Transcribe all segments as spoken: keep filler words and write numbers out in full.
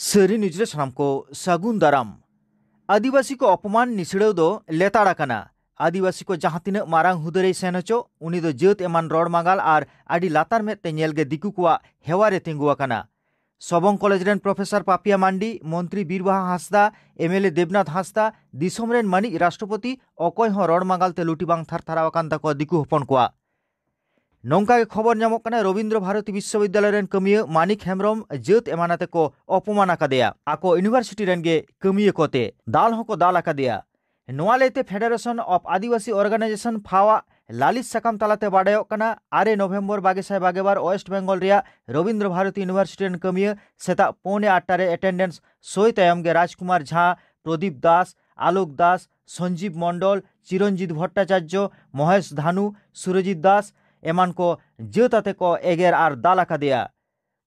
ᱥᱟᱹᱨᱤ ᱱᱤᱭᱩᱡᱽ ᱨᱮ ᱥᱟᱱᱟᱢ ᱠᱚ ᱥᱟᱹᱜᱩᱱ ᱫᱟᱨᱟᱢ᱾ ᱟᱹᱫᱤᱵᱟᱹᱥᱤ ᱠᱚ ᱚᱯᱚᱢᱟᱱ ᱱᱤᱥᱲᱟᱹᱣ ᱫᱚ ᱞᱮᱛᱟᱲ ᱟᱠᱟᱱᱟ᱾ ᱟᱹᱫᱤᱵᱟᱹᱥᱤ ᱠᱚ ᱡᱟᱦᱟᱸ ᱛᱤᱱᱟᱹᱜ ᱢᱟᱨᱟᱝ ᱦᱩᱫᱟᱹ ᱨᱮᱭ ᱥᱮᱱ ᱦᱚᱪᱚᱜ, ᱩᱱᱤ ᱫᱚ ᱡᱟᱹᱛ ᱮᱢᱟᱱ ᱨᱚᱲ ᱢᱟᱜᱟᱞ ᱟᱨ ᱟᱹᱰᱤ ᱞᱟᱛᱟᱨ ᱢᱮᱫ ᱛᱮ ᱧᱮᱞ ᱜᱮ ᱫᱤᱠᱩ ᱠᱚᱣᱟᱜ ᱦᱮᱣᱟ ᱨᱮ ᱛᱤᱸᱜᱩ ᱟᱠᱟᱱᱟ᱾ ᱥᱚᱵᱚᱝ ᱠᱚᱞᱮᱡᱽ ᱨᱮᱱ ᱯᱨᱚᱯᱷᱮᱥᱚᱨ ᱯᱟᱯᱤᱭᱟ ᱢᱟᱱᱰᱤ, ᱢᱚᱱᱛᱨᱤ Birbaha Hansda, M L A Debnath ᱦᱟᱸᱥᱫᱟ, ᱫᱤᱥᱚᱢ ᱨᱮᱱ ᱢᱟᱹᱱᱤᱡ ᱨᱟᱥᱴᱨᱚᱯᱚᱛᱤ, ᱚᱠᱚᱭ ᱦᱚᱸ ᱨᱚᱲ ᱢᱟᱜᱟᱞ ᱛᱮ ᱞᱩᱴᱤ ᱵᱟᱝ ᱛᱷᱟᱨ ᱛᱷᱟᱨᱟᱣ ᱟᱠᱟᱱ ᱛᱟᱠᱚᱣᱟ ᱫᱤᱠᱩ ᱦᱚᱯᱚᱱ ᱠᱚᱣᱟᱜ᱾ ᱱᱚᱝᱠᱟ ᱜᱮ ᱠᱷᱚᱵᱚᱨ ᱧᱟᱢᱚᱜ ᱠᱟᱱᱟ, ᱨᱚᱵᱤᱱᱫᱨᱚ ᱵᱷᱟᱨᱚᱛᱤ ᱵᱤᱥᱥᱚᱵᱤᱫᱽᱫᱟᱞᱚᱭ ᱨᱮᱱ ᱠᱟᱹᱢᱤᱭᱟᱹ ᱢᱟᱱᱤᱠ ᱦᱮᱢᱵᱽᱨᱚᱢ ᱡᱟᱹᱛ ᱮᱢᱟᱱ ᱟᱛᱮ ᱠᱚ ᱚᱯᱚᱢᱟᱱ ᱟᱠᱟᱫᱮᱭᱟ᱾ ᱟᱠᱚ ᱤᱭᱩᱱᱤᱵᱷᱟᱨᱥᱤᱴᱤ ᱨᱮᱱ ᱜᱮ ᱠᱟᱹᱢᱤᱭᱟᱹ ᱠᱚᱛᱮ ᱫᱟᱞ ᱦᱚᱸᱠᱚ ᱫᱟᱞ ᱟᱠᱟᱫᱮᱭᱟ᱾ ᱱᱚᱣᱟ ᱞᱟᱹᱭᱛᱮ ᱯᱷᱮᱰᱟᱨᱮᱥᱚᱱ ᱚᱯᱷ ᱟᱹᱫᱤᱵᱟᱹᱥᱤ ᱚᱨᱜᱟᱱᱟᱭᱡᱮᱥᱚᱱ, ᱯᱷᱟᱣ, ᱟᱜ ᱞᱟᱹᱞᱤᱥ ᱥᱟᱠᱟᱢ ᱛᱟᱞᱟᱛᱮ ᱵᱟᱰᱟᱭᱚᱜ ᱠᱟᱱᱟ, ᱟᱨᱮ ᱱᱚᱵᱷᱮᱢᱵᱚᱨ ᱵᱟᱜᱮ ᱥᱟᱭ ᱵᱟᱜᱮ ᱵᱟᱨ ᱳᱭᱮᱥᱴ ᱵᱮᱝᱜᱚᱞ ᱨᱮᱭᱟᱜ ᱨᱚᱵᱤᱱᱫᱨᱚ ᱵᱷᱟᱨᱚᱛᱤ ᱤᱭᱩᱱᱤᱵᱷᱟᱨᱥᱤᱴᱤ ᱨᱮᱱ ᱠᱟᱹᱢᱤᱭᱟᱹ ᱥᱮᱛᱟᱜ ᱯᱚᱱᱮ ᱟᱴᱴᱟ ᱨᱮ ᱮᱴᱮᱱᱰᱮᱱᱥ ᱥᱳᱭ ᱛᱟᱭᱚᱢ ᱜᱮ ᱨᱟᱡᱽᱠᱩᱢᱟᱨ ᱡᱷᱟ, ᱯᱨᱚᱫᱤᱯ ᱫᱟᱥ, ᱟᱞᱳᱠ ᱫᱟᱥ, ᱥᱚᱧᱡᱤᱵ ᱢᱚᱱᱰᱚᱞ, ᱪᱤᱨᱚᱱᱡᱤᱛ ᱵᱷᱚᱴᱴᱟᱪᱟᱨᱡᱚ, ᱢᱚᱦᱮᱥ ᱫᱷᱟᱱᱩ, ᱥᱩᱨᱚᱡᱤᱛ ᱫᱟᱥ ᱮᱢᱟᱱ ᱠᱚ ᱡᱟᱹᱛ ᱟᱛᱮ ᱠᱚ ᱮᱜᱮᱨ ᱟᱨ ᱫᱟᱞ ᱟᱠᱟᱫᱮᱭᱟ᱾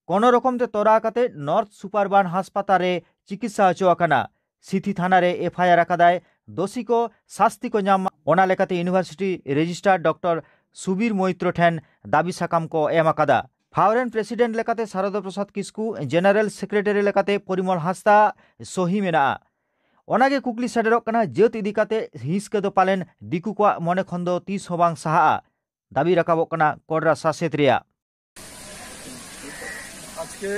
ᱠᱚᱱᱚ ᱨᱚᱠᱚᱢ ᱛᱮ ᱛᱚᱨᱟ ᱠᱟᱛᱮ ᱱᱚᱨᱛᱷ ᱥᱩᱯᱟᱨᱵᱟᱱ ᱦᱟᱥᱯᱟᱛᱟᱞ ᱨᱮ ᱪᱤᱠᱤᱛᱥᱟ ᱦᱚᱪᱚ ᱟᱠᱟᱱᱟ᱾ ᱥᱤᱛᱷᱤ ᱛᱷᱟᱱᱟ ᱨᱮ ᱮᱯᱷ ᱟᱭ ᱟᱨ ᱟᱠᱟᱫᱟᱭ, ᱫᱳᱥᱤ ᱠᱚ ᱥᱟᱥᱛᱤ ᱠᱚ ᱧᱟᱢ ᱢᱟ, ᱚᱱᱟ ᱞᱮᱠᱟᱛᱮ ᱤᱭᱩᱱᱤᱵᱷᱟᱨᱥᱤᱴᱤ ᱨᱮᱡᱤᱥᱴᱨᱟᱨ ᱰᱚᱠᱴᱚᱨ ᱥᱩᱵᱤᱨ ᱢᱳᱭᱛᱨᱚ ᱴᱷᱮᱱ ᱫᱟᱹᱵᱤ ᱥᱟᱠᱟᱢ ᱠᱚ ᱮᱢ ᱟᱠᱟᱫᱟ᱾ ᱯᱷᱟᱣ ᱨᱮᱱ ᱯᱨᱮᱥᱤᱰᱮᱱᱴ ᱞᱮᱠᱟᱛᱮ ᱥᱟᱨᱚᱫᱟ ᱯᱨᱚᱥᱟᱫᱽ ᱠᱤᱥᱠᱩ, ᱡᱮᱱᱟᱨᱮᱞ ᱥᱮᱠᱨᱮᱴᱟᱨᱤ ᱞᱮᱠᱟᱛᱮ ᱯᱚᱨᱤᱢᱚᱞ ᱦᱟᱸᱥᱫᱟ ᱥᱚᱦᱤ ᱢᱮᱱᱟᱜᱼᱟ᱾ ᱚᱱᱟᱜᱮ ᱠᱩᱠᱞᱤ ᱥᱮᱴᱮᱨᱚᱜ ᱠᱟᱱᱟ, ᱡᱟᱹᱛ ᱤᱫᱤ ᱠᱟᱛᱮ ᱦᱤᱸᱥᱠᱟᱹ ᱫᱚ ᱯᱟᱞᱮᱱ ᱫᱤᱠᱩ ᱠᱚᱣᱟᱜ ᱢᱚᱱᱮ ᱠᱷᱚᱱ ᱫᱚ ᱛᱤᱥ ᱦᱚᱸ ᱵᱟᱝ ᱥᱟᱦᱟᱜᱼᱟ᱾ ᱫᱟᱹᱵᱤ ᱨᱟᱠᱟᱵᱚᱜ ᱠᱟᱱᱟ ᱠᱚᱰᱨᱟ ᱥᱟᱥᱮᱛ ᱨᱮᱭᱟᱜ᱾ আজকে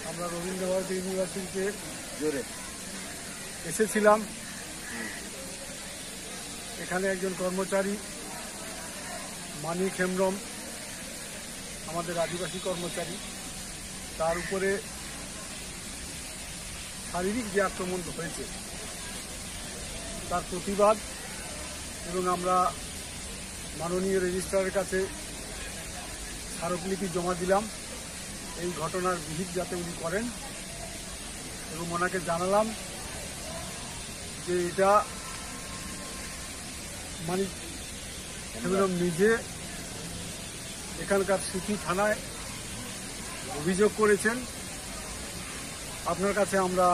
আমরা রবীন্দ্র ভারতী ইউনিভার্সিটিতে এসেছিলাম। এখানে একজন কর্মচারী মানিক হেমব্রম, আমাদের আদিবাসী কর্মচারী, তার উপরে শারীরিক যে আক্রমণ হয়েছে, তার প্রতিবাদ এবং আমরা মাননীয় রেজিস্ট্রারের কাছে স্মারকলিপি জমা দিলাম এই ঘটনার বিহিত যাতে উনি করেন, এবং ওনাকে জানালাম যে এটা মানিক হেমব্রম নিজে এখানকার সিথি থানায় অভিযোগ করেছেন। আপনার কাছে আমরা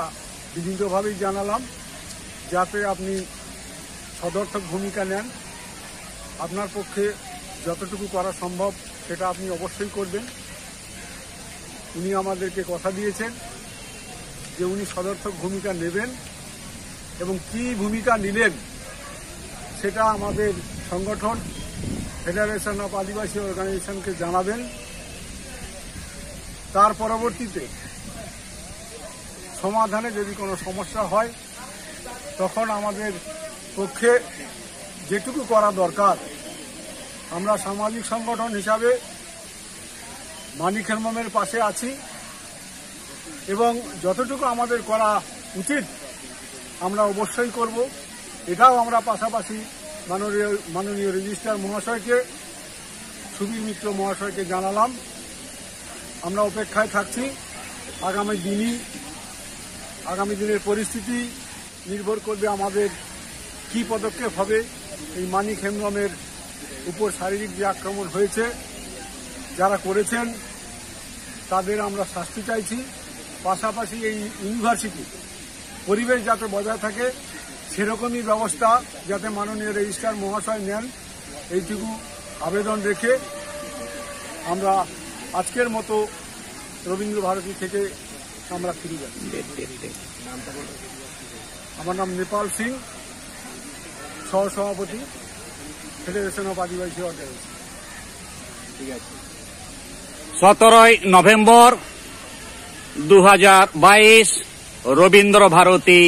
বিনীতভাবেই জানালাম যাতে আপনি সদর্থক ভূমিকা নেন, আপনার পক্ষে যতটুকু করা সম্ভব সেটা আপনি অবশ্যই করবেন। উনি আমাদেরকে কথা দিয়েছেন যে উনি সদর্থক ভূমিকা নেবেন এবং কি ভূমিকা নিলেন, সেটা আমাদের সংগঠন ফেডারেশন অফ আদিবাসী অর্গানাইজেশনকে জানাবেন। তার পরবর্তীতে সমাধানে যদি কোনো সমস্যা হয়, তখন আমাদের পক্ষে যেটুকু করা দরকার, আমরা সামাজিক সংগঠন হিসাবে মানিক হেমব্রমের পাশে আছি এবং যতটুকু আমাদের করা উচিত আমরা অবশ্যই করব। এটাও আমরা পাশাপাশি মাননীয় মাননীয় রেজিস্ট্রার মহাশয়কে, সুবীর মিত্র মহাশয়কে জানালাম। আমরা অপেক্ষায় থাকছি। আগামী দিনই আগামী দিনের পরিস্থিতি নির্ভর করবে আমাদের কি পদক্ষেপ হবে। এই মানিক হেমব্রমের উপর শারীরিক যে আক্রমণ হয়েছে, যারা করেছেন তাদের আমরা শাস্তি চাইছি। পাশাপাশি এই ইউনিভার্সিটি পরিবেশ যাতে বজায় থাকে, সেরকমই ব্যবস্থা যাতে মাননীয় রেজিস্ট্রার মহাশয় নেন, এইটুকু আবেদন রেখে আমরা আজকের মতো রবীন্দ্র ভারতী থেকে আমরা ফিরে যাচ্ছি। আমার নাম নেপাল সিং, সহসভাপতি, ফেডারেশন অফ আদিবাসী অর্গানাইজেশন। ঠিক আছে। সতেরোই নভেম্বর দু হাজার বাইশ, রবীন্দ্র ভারতী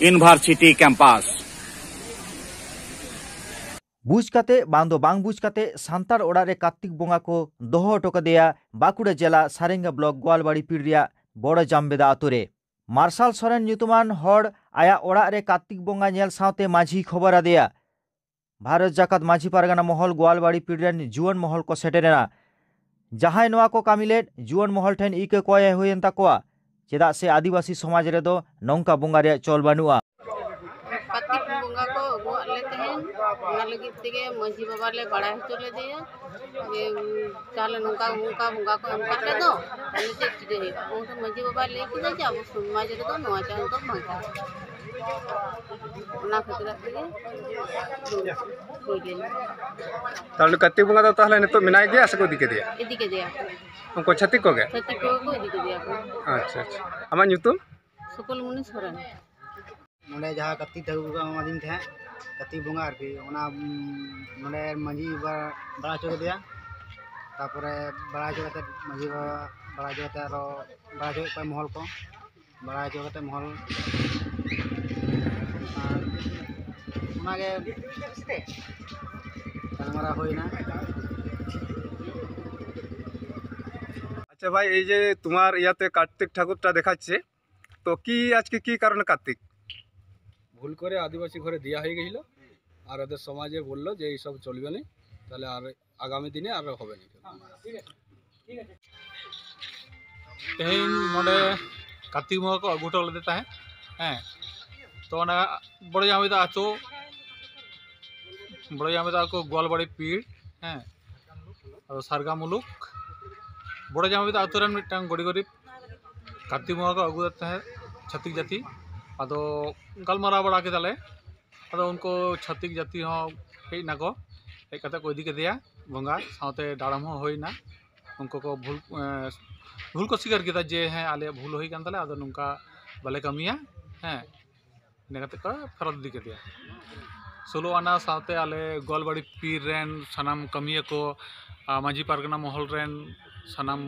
ইউনিভার্সিটি ক্যাম্পাস। ᱵᱩᱡᱽ ᱠᱟᱛᱮ ᱵᱟᱝ ᱫᱚ ᱵᱟᱝ ᱵᱩᱡᱽ ᱠᱟᱛᱮ ᱥᱟᱱᱛᱟᱲ ᱚᱲᱟᱜ ᱨᱮ ᱠᱟᱨᱛᱤᱠ ᱵᱚᱸᱜᱟ ᱠᱚ ᱫᱚᱦᱚ ᱦᱚᱴᱚ ᱠᱟᱫᱮᱭᱟ ᱵᱟᱸᱠᱩᱲᱟ ᱡᱮᱞᱟ ᱥᱟᱨᱮᱝᱜᱟ ᱵᱞᱚᱠ ᱜᱳᱣᱟᱞᱵᱟᱲᱤ ᱯᱤᱲ ᱨᱮᱭᱟᱜ ᱵᱚᱲᱚ ᱡᱟᱢᱵᱮᱫᱟ ᱟᱛᱳ ᱨᱮ᱾ ᱢᱟᱨᱥᱟᱞ ᱥᱚᱨᱮᱱ ᱧᱩᱛᱩᱢᱟᱱ ᱦᱚᱲ ᱟᱭᱟᱜ ᱚᱲᱟᱜ ᱨᱮ ᱠᱟᱨᱛᱤᱠ ᱵᱚᱸᱜᱟ ᱧᱮᱞ ᱥᱟᱶᱛᱮ ᱢᱟᱹᱡᱷᱤᱭ ᱠᱷᱚᱵᱚᱨ ᱟᱫᱮᱭᱟ᱾ ᱵᱷᱟᱨᱚᱛ ᱡᱟᱠᱟᱛ ᱢᱟᱹᱡᱷᱤ ᱯᱟᱨᱜᱟᱱᱟ ᱢᱚᱦᱚᱞ ᱜᱳᱣᱟᱞᱵᱟᱲᱤ ᱯᱤᱲ ᱨᱮᱱ ᱡᱩᱣᱟᱹᱱ ᱢᱚᱦᱚᱞ ᱠᱚ ᱥᱮᱴᱮᱨ ᱮᱱᱟ᱾ ᱡᱟᱦᱟᱸᱭ ᱱᱚᱣᱟ ᱠᱚ ᱠᱟᱹᱢᱤ ᱞᱮᱫ, ᱡᱩᱣᱟᱹᱱ ᱢᱚᱦᱚᱞ ᱴᱷᱮᱱ ᱤᱠᱟᱹ ᱠᱚᱭ ᱦᱩᱭᱮᱱ ᱛᱟᱠᱚᱣᱟ, ᱪᱮᱫᱟᱜ ᱥᱮ ᱟᱹᱫᱤᱵᱟᱹᱥᱤ ᱥᱚᱢᱟᱡᱽ ᱨᱮᱫᱚ ᱱᱚᱝᱠᱟ ᱵᱚᱸᱜᱟ ᱨᱮᱭᱟᱜ ᱪᱚᱞ ᱵᱟᱹᱱᱩᱜᱼᱟ᱾ ᱠᱟᱨᱛᱤᱠ ᱵᱚᱸᱜᱟ ᱠᱚ ᱟᱹᱜᱩᱣᱟᱜ ᱞᱮ ᱛᱟᱦᱮᱸᱱ, ᱚᱱᱟ ᱞᱟᱹᱜᱤᱫ ᱛᱮᱜᱮ ᱢᱟᱹᱡᱷᱤ ᱵᱟᱵᱟ ᱞᱮ ᱵᱟᱲᱟᱭ ᱦᱚᱪᱚ ᱞᱮᱫᱮᱭᱟ ᱡᱮ, ᱩᱸ, ᱛᱟᱦᱞᱮ ᱱᱚᱝᱠᱟ ᱱᱚᱝᱠᱟ ᱵᱚᱸᱜᱟ ᱠᱚ ᱮᱢ ᱠᱟᱜ ᱞᱮ ᱫᱚ, ᱛᱟᱦᱞᱮ ᱪᱮᱫ ᱪᱤᱠᱟᱹ ᱦᱩᱭᱩᱜᱼᱟ? ᱩᱱ ᱫᱚ ᱢᱟᱹᱡᱷᱤ ᱵᱟᱵᱟᱭ ᱞᱟᱹᱭ ᱠᱮᱫᱟ ᱡᱮ ᱟᱵᱚ ᱥᱚᱢᱟᱡᱽ ᱨᱮᱫᱚ ᱱᱚᱣᱟ ᱪᱟᱥ ᱫᱚ ᱵᱟᱝ ᱜᱟᱱᱚᱜᱼᱟ᱾ ᱚᱱᱟ ᱠᱷᱟᱹᱛᱤᱨ ᱛᱮᱜᱮ ᱦᱩᱭ ᱞᱮᱱᱟ᱾ ᱛᱟᱦᱞᱮ ᱠᱟᱨᱛᱤᱠ ᱵᱚᱸᱜᱟ ᱫᱚ ᱛᱟᱦᱞᱮ ᱱᱤᱛᱚᱜ ᱢᱮᱱᱟᱭ ᱜᱮᱭᱟ ᱥᱮ ᱠᱚ ᱤᱫᱤ ᱠᱮᱫᱮᱭᱟ? ᱤᱫᱤ ᱠᱮᱫᱮᱭᱟ ᱠᱚ᱾ ᱩᱱᱠᱩ ᱪᱷᱟᱹᱛᱤᱠ ᱠᱚᱜᱮ? ᱪᱷᱟᱹᱛᱤᱠ ᱠᱚᱜᱮ ᱠᱚ ᱤᱫᱤ ᱠᱮᱫᱮᱭᱟ ᱠᱚ᱾ ᱟᱪᱪᱷᱟ, ᱟᱪᱪᱷᱟ᱾ ᱟᱢᱟᱜ ᱧᱩᱛᱩᱢ? ᱥᱩᱠᱚᱞᱢᱩᱱᱤ ᱥᱚᱨᱮᱱ᱾ ᱱᱚᱰᱮ ᱡᱟᱦᱟᱸ ᱠᱟᱹᱨᱛᱤᱠ ᱴᱷᱟᱹᱠᱩᱨ ᱠᱚ ᱮᱢᱟᱫᱤᱧ ᱛᱟᱦᱮᱸᱫ, ᱠᱟᱹᱨᱛᱤᱠ ᱵᱚᱸᱜᱟ ᱟᱨᱠᱤ, ᱚᱱᱟ, ᱩᱢ, ᱱᱚᱰᱮ ᱢᱟᱹᱡᱷᱤ ᱵᱟᱵᱟ ᱵᱟᱲᱟᱭ ᱦᱚᱪᱚ ᱠᱮᱫᱮᱭᱟ᱾ ᱛᱟᱨᱯᱚᱨᱮ ᱵᱟᱲᱟᱭ ᱦᱚᱪᱚ ᱠᱟᱛᱮ, ᱢᱟᱹᱡᱷᱤ ᱵᱟᱵᱟ ᱵᱟᱲᱟᱭ ᱦᱚᱪᱚ ᱠᱟᱛᱮ, ᱟᱨᱚ ᱵᱟᱲᱟᱭ ᱦᱚᱪᱚ ᱠᱮᱫ ᱠᱚᱣᱟ ᱢᱚᱦᱚᱞ ᱠᱚ, ᱵᱟᱲᱟᱭ ᱦᱚᱪᱚ ᱠᱟᱛᱮ ᱢᱚᱦᱚᱞ, ᱟᱨ ᱚᱱᱟᱜᱮ ᱜᱟᱞᱢᱟᱨᱟᱣ ᱦᱩᱭᱱᱟ᱾ আচ্ছা ভাই, এই যে তোমার ইয়াতে কার্তিক ঠাকুরটা দেখাচ্ছে, তো কি আজকে কি কারণে কার্তিক? ভুল করে আদিবাসী ঘরে দেওয়া হয়ে গেছিল, আর ওদের সমাজে বললো যে এইসব চলবে না, তাহলে আর আগামী দিনে আর হবে না। ᱛᱮᱦᱮᱧ ᱱᱚᱰᱮ ᱠᱟᱨᱛᱤᱠ ᱵᱚᱸᱜᱟ ᱠᱚ ᱟᱹᱜᱩ ᱦᱚᱴᱚ ᱞᱮᱫᱮ ᱛᱟᱦᱮᱸᱫ᱾ ᱦᱮᱸ, ᱛᱚ ᱚᱱᱟ ᱵᱚᱲᱚ ᱡᱟᱢᱤᱫᱟ ᱟᱛᱳ, ᱵᱚᱲᱚ ᱡᱟᱢᱤᱫᱟ ᱠᱚ ᱜᱳᱣᱟᱞᱵᱟᱲᱤ ᱯᱤᱲ, ᱦᱮᱸ, ᱟᱫᱚ ᱥᱟᱨᱜᱟ ᱢᱩᱞᱩᱠ, ᱵᱚᱲᱚ ᱡᱟᱢᱤᱫᱟ ᱟᱛᱳ ᱨᱮᱱ ᱢᱤᱫᱴᱟᱝ ᱜᱚᱲᱤ ᱜᱚᱨᱤᱵ ᱠᱟᱨᱛᱤᱠ ᱵᱚᱸᱜᱟ ᱠᱚ ᱟᱹᱜᱩ ᱞᱮᱫ ᱛᱟᱦᱮᱸᱫ ᱪᱷᱟᱹᱛᱤᱠ ᱡᱟᱹᱛᱤ᱾ ᱟᱫᱚ ᱜᱟᱞᱢᱟᱨᱟᱣ ᱵᱟᱲᱟ ᱠᱮᱫᱟᱞᱮ, ᱟᱫᱚ ᱩᱱᱠᱩ ᱪᱷᱟᱹᱛᱤᱠ ᱡᱟᱹᱛᱤ ᱦᱚᱸ ᱦᱮᱡ ᱱᱟᱠᱚ, ᱦᱮᱡ ᱠᱟᱛᱮ ᱠᱚ ᱤᱫᱤ ᱠᱮᱫᱮᱭᱟ ᱵᱚᱸᱜᱟ, ᱥᱟᱶᱛᱮ ᱰᱟᱲᱚᱢ ᱦᱚᱸ ᱦᱩᱭᱱᱟ᱾ ᱩᱱᱠᱩ ᱠᱚ ᱵᱷᱩᱞ, ᱮᱸ, ᱵᱷᱩᱞ ᱠᱚ ᱥᱤᱠᱟᱹᱨ ᱠᱮᱫᱟ ᱡᱮ, "ᱦᱮᱸ, ᱟᱞᱮᱭᱟᱜ ᱵᱷᱩᱞ ᱦᱩᱭ ᱠᱟᱱ ᱛᱟᱞᱮᱭᱟ, ᱟᱫᱚ ᱱᱚᱝᱠᱟ ᱵᱟᱞᱮ ᱠᱟᱹᱢᱤᱭᱟ", ᱦᱮᱸ, ᱤᱱᱟᱹ ᱠᱟᱛᱮ ᱠᱚ ᱯᱷᱮᱨᱚᱛ ᱤᱫᱤ ᱠᱮᱫᱮᱭᱟ᱾ ᱥᱳᱞᱳ ᱟᱱᱟ ᱥᱟᱶᱛᱮ ᱟᱞᱮ ᱜᱳᱣᱟᱞᱵᱟᱲᱤ ᱯᱤᱨ ᱨᱮᱱ ᱥᱟᱱᱟᱢ ᱠᱟᱹᱢᱤᱭᱟᱹ ᱠᱚ, ᱟᱨ ᱢᱟᱹᱡᱷᱤ ᱯᱟᱨᱜᱟᱱᱟ ᱢᱚᱦᱚᱞ ᱨᱮᱱ ᱥᱟᱱᱟᱢ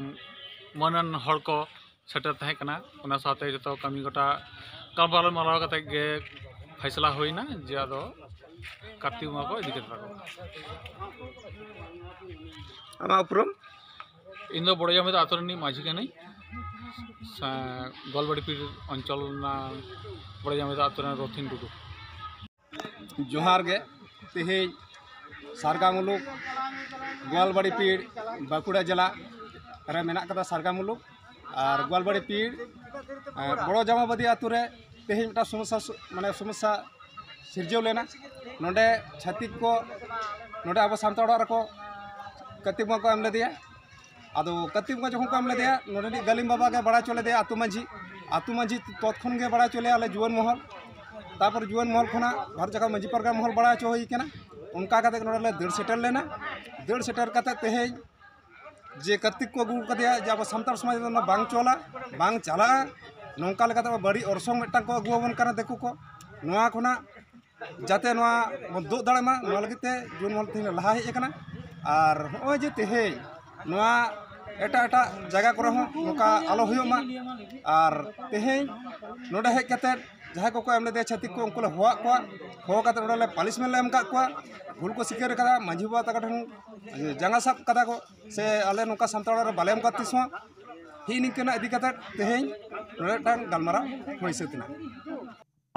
ᱢᱟᱹᱱᱟᱱ ᱦᱚᱲ ᱠᱚ ᱥᱮᱴᱮᱨ ᱛᱟᱦᱮᱸ ᱠᱟᱱᱟ᱾ ᱚᱱᱟ ᱥᱟᱶᱛᱮ ᱡᱚᱛᱚ ᱠᱟᱹᱢᱤ ᱜᱚᱴᱟ ᱜᱟᱞᱢᱟᱨᱟᱣ ᱢᱟᱞᱟᱣ ᱠᱟᱛᱮ ᱜᱮ ᱯᱷᱟᱭᱥᱟᱞᱟ ᱦᱩᱭᱱᱟ ᱡᱮ ᱟᱫᱚ ᱠᱟᱨᱛᱤᱠ ᱵᱚᱸᱜᱟ ᱠᱚ ᱤᱫᱤ ᱠᱮᱫᱮ ᱛᱟᱠᱚᱣᱟ᱾ ᱟᱢᱟᱜ ᱩᱯᱨᱩᱢ? ᱤᱧ ᱫᱚ ᱵᱚᱲᱚ ᱡᱟᱢᱤᱫᱟ ᱟᱛᱳ ᱨᱤᱱᱤᱡ ᱢᱟᱹᱡᱷᱤ ᱠᱟᱹᱱᱟᱹᱧ᱾ ᱥᱟ-, ᱜᱳᱣᱟᱞᱵᱟᱲᱤ ᱯᱤᱲ ᱚᱧᱪᱚᱞ ᱨᱮᱱᱟᱜ ᱵᱚᱲᱚ ᱡᱟᱢᱤᱫᱟ ᱟᱛᱳ ᱨᱮᱱ ᱨᱚᱛᱷᱤᱱ ᱴᱩᱰᱩ᱾ ᱡᱚᱦᱟᱨ ᱜᱮ᱾ ᱛᱮᱦᱮᱧ ᱥᱟᱨᱜᱟ ᱢᱩᱞᱩᱠ ᱜᱳᱣᱟᱞᱵᱟᱲᱤ ᱯᱤᱲ ᱵᱟᱸᱠᱩᱲᱟ ᱡᱮᱞᱟ ᱨᱮ ᱢᱮᱱᱟᱜ ᱠᱟᱫᱟ᱾ ᱥᱟᱨᱜᱟ ᱢᱩᱞᱩᱠ ᱟᱨ ᱜᱳᱣᱟᱞᱵᱟᱲᱤ ᱯᱤᱲ, ᱮ, ᱵᱚᱲᱚ ᱡᱟᱢᱟᱵᱟᱫᱤ ᱟᱛᱳ ᱨᱮ ᱛᱮᱦᱮᱧ ᱢᱤᱫᱴᱟᱝ ᱥᱚᱢᱚᱥᱥᱟ, ᱥᱚ-, ᱢᱟᱱᱮ ᱥᱚᱢᱚᱥᱥᱟ ᱥᱤᱨᱡᱟᱹᱣ ᱞᱮᱱᱟ᱾ ᱱᱚᱰᱮ ᱪᱷᱟᱹᱛᱤᱠ ᱠᱚ ᱱᱚᱰᱮ ᱟᱵᱚ ᱥᱟᱱᱛᱟᱲ ᱚᱲᱟᱜ ᱨᱮᱠᱚ ᱠᱟᱹᱨᱛᱤᱠ ᱵᱚᱸᱜᱟ ᱠᱚ ᱮᱢ ᱞᱮᱫᱮᱭᱟ᱾ ᱟᱫᱚ ᱠᱟᱹᱨᱛᱤᱠ ᱵᱚᱸᱜᱟ ᱡᱚᱠᱷᱚᱱ ᱠᱚ ᱮᱢ ᱞᱮᱫᱮᱭᱟ, ᱱᱚᱰᱮᱱᱤᱡ ᱜᱟᱹᱞᱤᱢ ᱵᱟᱵᱟ ᱜᱮ ᱵᱟᱲᱟᱭ ᱦᱚᱪᱚ ᱞᱮᱫᱮᱭᱟ ᱟᱹᱛᱩ ᱢᱟᱹᱡᱷᱤ᱾ ᱟᱹᱛᱩ ᱢᱟᱹᱡᱷᱤ ᱛᱚᱛ ᱠᱷᱚᱱ ᱜᱮ ᱵᱟᱲᱟᱭ ᱦᱚᱪᱚ ᱞᱮᱭᱟ ᱟᱞᱮ ᱡᱩᱣᱟᱹᱱ ᱢᱚᱦᱚᱞ᱾ ᱛᱟᱨᱯᱚᱨ ᱡᱩᱣᱟᱹᱱ ᱢᱚᱦᱚᱞ ᱠᱷᱚᱱᱟᱜ ᱵᱷᱟᱨᱚᱛ ᱡᱟᱠᱟᱛ ᱢᱟᱹᱡᱷᱤ ᱯᱟᱨᱜᱟᱱᱟ ᱢᱚᱦᱚᱞ ᱵᱟᱲᱟᱭ ᱦᱚᱪᱚ ᱦᱩᱭ ᱠᱟᱱᱟ᱾ ᱚᱱᱠᱟ ᱠᱟᱛᱮ ᱱᱚᱰᱮ ᱞᱮ ᱫᱟᱹᱲ ᱥᱮᱴᱮᱨ ᱞᱮᱱᱟ᱾ ᱫᱟᱹᱲ ᱥᱮᱴᱮᱨ ᱠᱟᱛᱮ ᱛᱮᱦᱮᱧ ᱡᱮ ᱠᱟᱹᱨᱛᱤᱠ ᱠᱚ ᱟᱹᱜᱩ ᱠᱟᱫᱮᱭᱟ, ᱡᱮ ᱟᱵᱚ ᱥᱟᱱᱛᱟᱲ ᱥᱚᱢᱟᱡᱽ ᱨᱮᱫᱚ ᱵᱟᱝ ᱪᱚᱞᱟ, ᱵᱟᱝ ᱪᱟᱞᱟᱜᱼᱟ, ᱱᱚᱝᱠᱟ ᱞᱮᱠᱟᱛᱮ ᱟᱵᱚ ᱵᱟᱹᱲᱤᱡ ᱚᱨᱥᱚᱝ ᱢᱤᱫᱴᱟᱝ ᱠᱚ ᱟᱹᱜᱩ ᱟᱵᱚᱱ ᱠᱟᱱᱟ ᱫᱤᱠᱩ ᱠᱚ᱾ ᱱᱚᱣᱟ ᱠᱷᱚᱱᱟᱜ ᱡᱟᱛᱮ ᱱᱚᱣᱟ ᱵᱚᱱ ᱫᱩᱜ ᱫᱟᱲᱮᱭᱟᱜ ᱢᱟ, ᱱᱚᱣᱟ ᱞᱟᱹᱜᱤᱫ ᱛᱮ ᱡᱩᱣᱟᱹᱱ ᱢᱚᱦᱚᱞ ᱛᱮᱦᱮᱧ ᱞᱮ ᱞᱟᱦᱟ ᱦᱮᱡ ᱟᱠᱟᱱᱟ᱾ ᱟᱨ ᱱᱚᱜᱼᱚᱭ ᱡᱮ ᱛᱮᱦᱮᱧ ᱱᱚᱣᱟ ᱮᱴᱟᱜ ᱮᱴᱟᱜ ᱡᱟᱭᱜᱟ ᱠᱚᱨᱮ ᱦᱚᱸ ᱱᱚᱝᱠᱟ ᱟᱞᱚ ᱦᱩᱭᱩᱜ ᱢᱟ᱾ ᱟᱨ ᱛᱮᱦᱮᱧ ᱱᱚᱰᱮ ᱦᱮᱡ ᱠᱟᱛᱮ ᱡᱟᱦᱟᱸᱭ ᱠᱚᱠᱚ ᱮᱢ ᱞᱮᱫᱮᱭᱟ ᱪᱷᱟᱹᱛᱤᱠ ᱠᱚ, ᱩᱱᱠᱩ ᱞᱮ ᱦᱚᱦᱚᱣᱟᱫ ᱠᱚᱣᱟ᱾ ᱦᱚᱦᱚ ᱠᱟᱛᱮ ᱱᱚᱰᱮ ᱞᱮ ᱯᱟᱱᱤᱥᱢᱮᱱᱴ ᱞᱮ ᱮᱢ ᱟᱠᱟᱫ ᱠᱚᱣᱟ᱾ ᱵᱷᱩᱞ ᱠᱚ ᱥᱤᱠᱟᱹᱨ ᱟᱠᱟᱫᱟ, ᱢᱟᱹᱡᱷᱤ ᱵᱟᱵᱟ ᱛᱟᱠᱚ ᱴᱷᱮᱱ ᱡᱟᱸᱜᱟ ᱥᱟᱵ ᱠᱟᱫᱟ ᱠᱚ, ᱥᱮ ᱟᱞᱮ ᱱᱚᱝᱠᱟ ᱥᱟᱱᱛᱟᱲ ᱚᱲᱟᱜ ᱨᱮ ᱵᱟᱞᱮ ᱮᱢ ᱠᱟᱫ ᱛᱤᱥ ᱦᱚᱸ᱾ ᱦᱤᱜᱼᱤ ᱱᱤᱝᱠᱟᱹᱱᱟᱜ ᱤᱫᱤ ᱠᱟᱛᱮ ᱛᱮᱦᱮᱧ ᱱᱚᱰᱮ ᱢᱤᱫᱴᱟᱝ ᱜᱟᱞᱢᱟᱨᱟᱣ ᱦᱩᱭ ᱥᱟᱹᱛ ᱮᱱᱟ᱾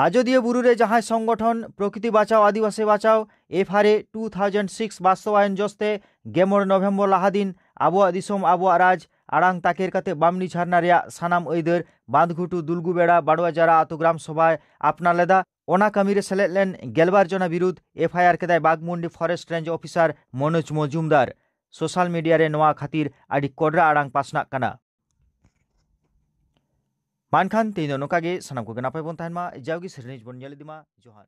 ᱟᱡᱚᱫᱤᱭᱟᱹ ᱵᱩᱨᱩ ᱨᱮ ᱡᱟᱦᱟᱸᱭ ᱥᱚᱝᱜᱚᱴᱷᱚᱱ ᱯᱨᱚᱠᱨᱤᱛᱤ ᱵᱟᱪᱟᱣ ᱟᱹᱫᱤᱵᱟᱹᱥᱤ ᱵᱟᱪᱟᱣ, ᱮᱯᱷ ᱟᱨ ᱮ ᱴᱩ ᱛᱷᱟᱣᱡᱮᱱᱰ ᱥᱤᱠᱥ ᱵᱟᱥᱛᱚᱵᱟᱭᱚᱱ ᱡᱚᱥᱛᱮ ᱜᱮᱢᱚᱬ ᱱᱚᱵᱷᱮᱢᱵᱚᱨ ᱞᱟᱦᱟ ᱫᱤᱱ ᱟᱵᱚᱣᱟᱜ ᱫᱤᱥᱚᱢ ᱟᱵᱚᱣᱟᱜ ᱨᱟᱡᱽ ᱟᱲᱟᱝ ᱛᱟᱠᱮᱨ ᱠᱟᱛᱮ ᱵᱟᱢᱱᱤ ᱡᱷᱟᱨᱱᱟ ᱨᱮᱭᱟᱜ ᱥᱟᱱᱟᱢ ᱟᱹᱭᱫᱟᱹᱨ ᱵᱟᱸᱫᱷᱜᱷᱩᱴᱩ ᱫᱩᱞᱜᱩᱵᱮᱲᱟ ᱵᱟᱲᱩᱣᱟᱡᱟᱨᱟ ᱟᱛᱳ ᱜᱨᱟᱢ ᱥᱚᱵᱷᱟᱭ ᱟᱯᱱᱟᱨ ᱞᱮᱫᱟ᱾ ᱚᱱᱟ ᱠᱟᱹᱢᱤ ᱨᱮ ᱥᱮᱞᱮᱫ ᱞᱮᱱ ᱜᱮᱞᱵᱟᱨ ᱡᱚᱱᱟ ᱵᱤᱨᱩᱫᱷ ᱮᱯᱷ ᱟᱭ ᱟᱨ ᱠᱮᱫᱟᱭ Baghmundi forest range officer Manoj Majumdar. Social media ᱨᱮ ᱱᱚᱣᱟ ᱠᱷᱟᱹᱛᱤᱨ ᱟᱹᱰᱤ ᱠᱚᱰᱨᱟ ᱟᱲᱟᱝ ᱯᱟᱥᱱᱟᱜ ᱠᱟᱱᱟ᱾ ᱢᱟ ᱮᱱᱠᱷᱟᱱ ᱛᱮᱦᱮᱧ ᱫᱚ ᱱᱚᱝᱠᱟ ᱜᱮ, ᱥᱟᱱᱟᱢ ᱠᱚᱜᱮ ᱱᱟᱯᱟᱭ ᱵᱚᱱ ᱛᱟᱦᱮᱱ ᱢᱟ᱾ ᱡᱟᱣᱜᱮ ᱥᱮᱨᱮᱧ ᱵᱚᱱ ᱧᱮᱞ ᱤᱫᱤ ᱢᱟ᱾ ᱡᱚᱦᱟᱨ᱾